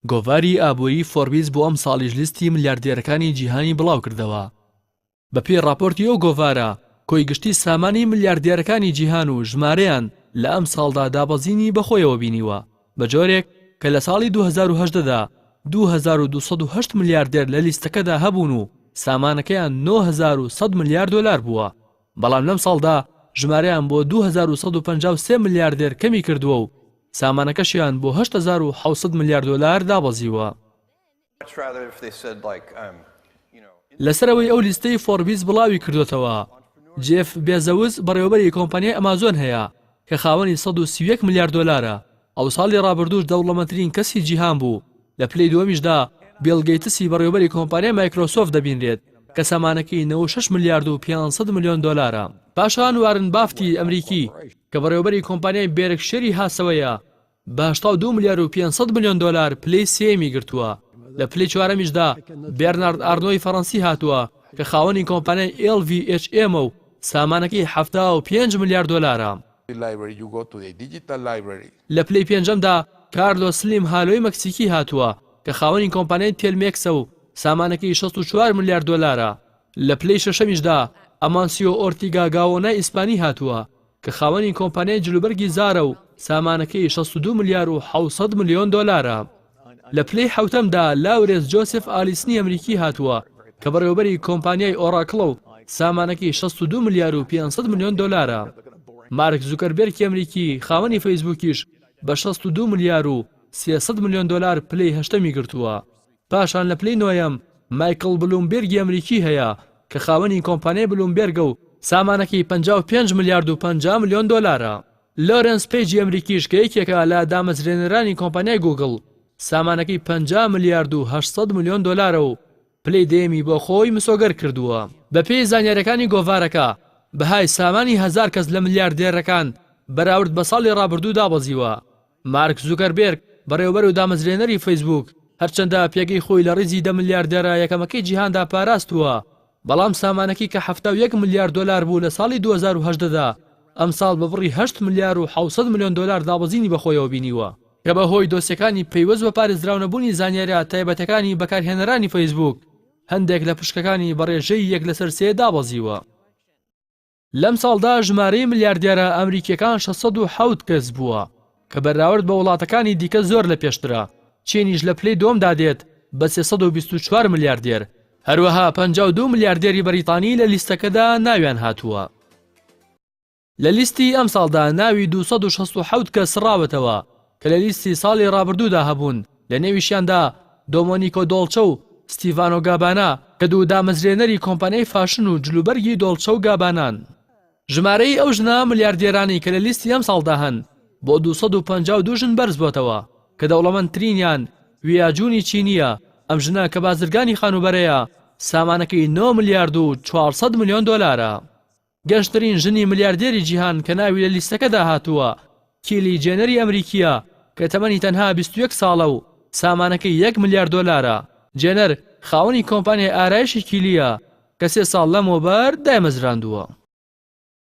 گۆڤاری ئابووری فۆربیس بۆ ئەمساڵیش لیستی ملیاردێرەکانی جیهانی بڵاوکردەوە. بەپێی ڕاپۆرتی ئەو گۆڤارە، کۆی گشتی سامانی ملیاردێرەکانی جیهان و ژمارەیان لە ئەمساڵدا دابەزینی بەخۆیەوە بینیوە، بە جۆرێک کە لە ساڵی 2018 دا 2208 ملیاردێر لە لیستەکەدا هەبوون و سامانەکەیان 9100 ملیار دۆلار بووە، بەڵام لەمساڵدا ژمارەیان بۆ 2153 ملیاردێر کەمی کردووە و سامانەکەشیان بۆ 8700 ملیار دۆلار دابەزیوە. لەسەرەوەی ئەو لیستەی فۆربیس بڵاوی کردۆتەوە، جێف بێزەوس بەڕێوەبەری کۆمپانیای ئەمازۆن هەیە کە خاوەنی 131 ملیار دۆلارە، ئەو ساڵی ڕابردووش دەوڵەمەندترین کەسی جیهان بوو، لە پلەی دووەمیشدا بیڵ گەیتسی بەڕێوەبەری کۆمپانیای مایکرۆسۆفت دەبینرێت کە سامانەکەی 96 ملیارد و 500 ملیۆن دۆلارە. پاشان وارن بافتی ئەمریکی کە بەڕێوەبەری کۆمپانیای بێرکشێری هاسەوەیە بە 82 ملیار و 500 ملیۆن دۆلار پلەی سێیەمی گرتووە، لە پلەی چوارەمیشدا بێرنارد ئارنۆی فەڕەنسی هاتووە کە خاوەنی کۆمپانیای ئێڵ ڤی ئێچ ئێمە و سامانەکەی 75 ملیار دۆلارە. لە پلەی پێنجەمدا کارلۆس سلیم هالۆی مەکسیکی هاتووە کە خاوەنی کۆمپانیای تێلمێکسە و سامانەکەی 64 ملیار دۆلارە. لە پلەی شەشەمیشدا ئەمانسیۆ ئۆرتیگا گاوۆنای ئیسپانی هاتووە کە خاوەنی کۆمپانیای جلوبەرگی زارە و سامانەکەی 62 ملیار و 700 ملیۆن دۆلارە. لە پلەی حەوتەمدا لاورێنس جۆسێف ئالیسنی ئەمریکی هاتووە کە بەڕێوەبەری کۆمپانیای ئۆراکڵە و سامانەکەی 62 ملیار و 500 ملیۆن دۆلارە. مارک زوکەربێرکی ئەمریکی خاوەنی فەیسبووکیش بە 62 ملیار و 300 ملیۆن دۆلار پلەی هەشتەمی گرتووە. پاشان لە پلەی نۆیەم مایکڵ بلومبێرگی ئەمریکی هەیە کە خاوەنی کۆمپانیای بلومبێرگە و سامانەکەی 55 ملیارد و 50 ملیۆن دۆلارە. لۆرێنس پەیجی ئەمریکیش کە یەکێکە لە دامەزرێنەرانی کۆمپانیای گووگڵ، سامانەکەی 50 ملیارد و 800 ملیۆن دۆلارە و پلەی دەیەمی بۆ خۆی مسۆگەر کردووە. بەپێی زانیارییەکانی گۆڤارەکە، بەهای سامانی هەزار کەس لە ملیاردێرەکان بەراورد بە ساڵی ڕابردوو دابەزیوە. مارک زوکەربێرگ، بەڕێوەبەر و دامەزرێنەری فەیسبووک، هەرچەندە پێگەی خۆی لە ڕیزی دە ملیاردێرە یەکەمەکەی جیهاندا پاراستووە، بەڵام سامانەکەی کە 71 ملیار دۆلار بوو لە ساڵی 2018 دا، ئەمساڵ بە بڕی هەشت ملیار و 700 ملیۆن دۆلار دابەزینی بەخۆیەوە بینیوە، کە بەهۆی دۆسیەکانی پەیوەست بە پارێزراونەبوونی زانیارییە تایبەتەکانی بەکارهێنەرانی فەیسبووک، هەندێک لە پشکەکانی بە ڕێژەی یەک لەسەر سێ دابەزیوە. لەمساڵدا ژمارەی ملیاردێرە ئەمریکییەکان 607 کەس بووە، کە بەراورد بە وڵاتەکانی دیکە زۆر لە پێشترە، چینیش لە پلەی دووەمدا دێت بە 324 ملیاردێر، هەروەها 52 ملیاردێری بەریتانی لە لیستەکەدا ناویان هاتووە. لە لیستی ئەمساڵدا ناوی 267 کەس سڕاوەتەوە کە لە لیستی ساڵی ڕابردوودا هەبوون، لە نێویشیاندا دۆمۆنیکۆ دۆڵچە و ستیڤانۆ گابانا کە دوو دامەزرێنەری کۆمپانیای فاشن و جلوبەرگی دۆڵچە و گابانان. ژمارەی ئەو ژنە ملیاردێرانەی کە لە لیستی ئەمساڵدا هەن بۆ 252 ژن بەرزبۆتەوە کە دەوڵەمەندترینیان ویا جونی چینییە، ئەم ژنە کە بازرگانی خانووبەرەیە سامانەکەی 9 ملیارد و 400 ملیۆن دۆلارە. گەنجترین ژنی ملیاردێری جیهان کە ناوی لە لیستەکەدا هاتووە، کیلی جێنەری ئەمریکییە کە تەمەنی تەنها 21 ساڵە و سامانەکەی یەک ملیار دۆلارە. جێنەر خاوەنی کۆمپانیای ئارایشی کیلییە کە سێ ساڵ لەمەوبەر دایمەزراندووە.